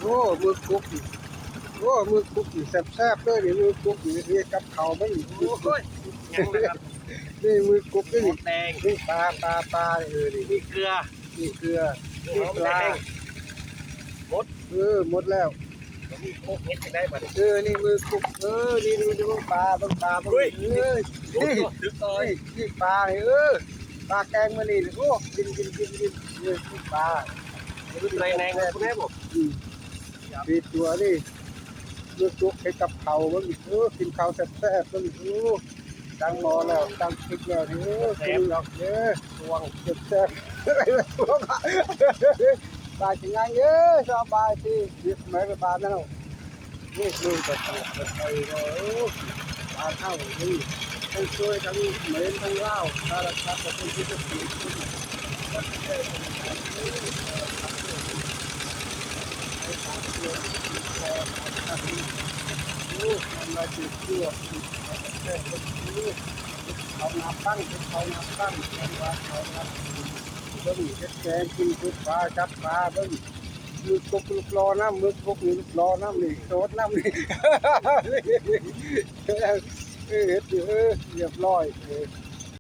ໂອ້ ໝຶກກຸກນີ້ ໂອ້ ໝຶກກຸກນີ້ແຊບໆເລີຍນີ້ ໝຶກກຸກນີ້ເຮັດກັບເຂົ້າມັນນີ້ ໂອ້ຍ ຍັງນະຄັບ ນີ້ໝຶກກຸກນີ້ ໝົດແດງ ນີ້ປາ ປາ ປາ ເອີ ນີ້ ມີເກືອ ມີເກືອ ມີປາ ໝົດ ເອີ ໝົດແລ້ວ ມີໂຄກເຮັດຈັ່ງໃດບັດນີ້ ເອີ ນີ້ໝຶກກຸກ ເອີ ນີ້ ນີ້ ນີ້ ເບິ່ງປາ ເບິ່ງປາ ເບິ່ງ ເອີ ນີ້ ນີ້ປານີ້ ເອີ ປາແກງມື້ນີ້ ໂອ້ ກິນ ກິນ ກິນ ກິນ ເອີ ປາ ໄດ້ແນງ ອືມ ປີຕົວນີ້ ລູກຈຸກເຮັດກັບເຂົ້າເບິ່ງ ເອີ ກິນເຂົ້າແຊບໆເບິ່ງ ໂອ້ ຕັ້ງໝໍ້ແລ້ວ ຕັ້ງປິກແລ້ວນີ້ ໂອ້ ແຊບດອກເດີ ຊ່ວງແຊບໆ ບາຍຊິງາງເດີ ສະບາຍດີ ເຮັດແມ່ນບານເນາະ ໂອ້ ເບິ່ງແບບໄປເນາະ ໂອ້ ບ້ານເຮົານີ້ ທັງຊ່ວຍທັງເໝນທັງລາວ ສາລະພັດປະເທດທີ່ເປັນ ເຂົ້າໜ້າປັງ ເຂົ້າໜ້າປັງ ເຂົ້າໜ້າປັງ ເບິ່ງເຮັດແກງກິນ ເຮັດປາ ຈັບປາ ເບິ່ງ ໝຶກກຸກ ລູກຫຼໍ່ນຳ ໝຶກກຸກນີ້ ລູກຫຼໍ່ນຳນີ້ ໂສດນຳນີ້ ເອີ ເຮັດຢູ່ ເອີ ຮຽບຮ້ອຍ ເອີ.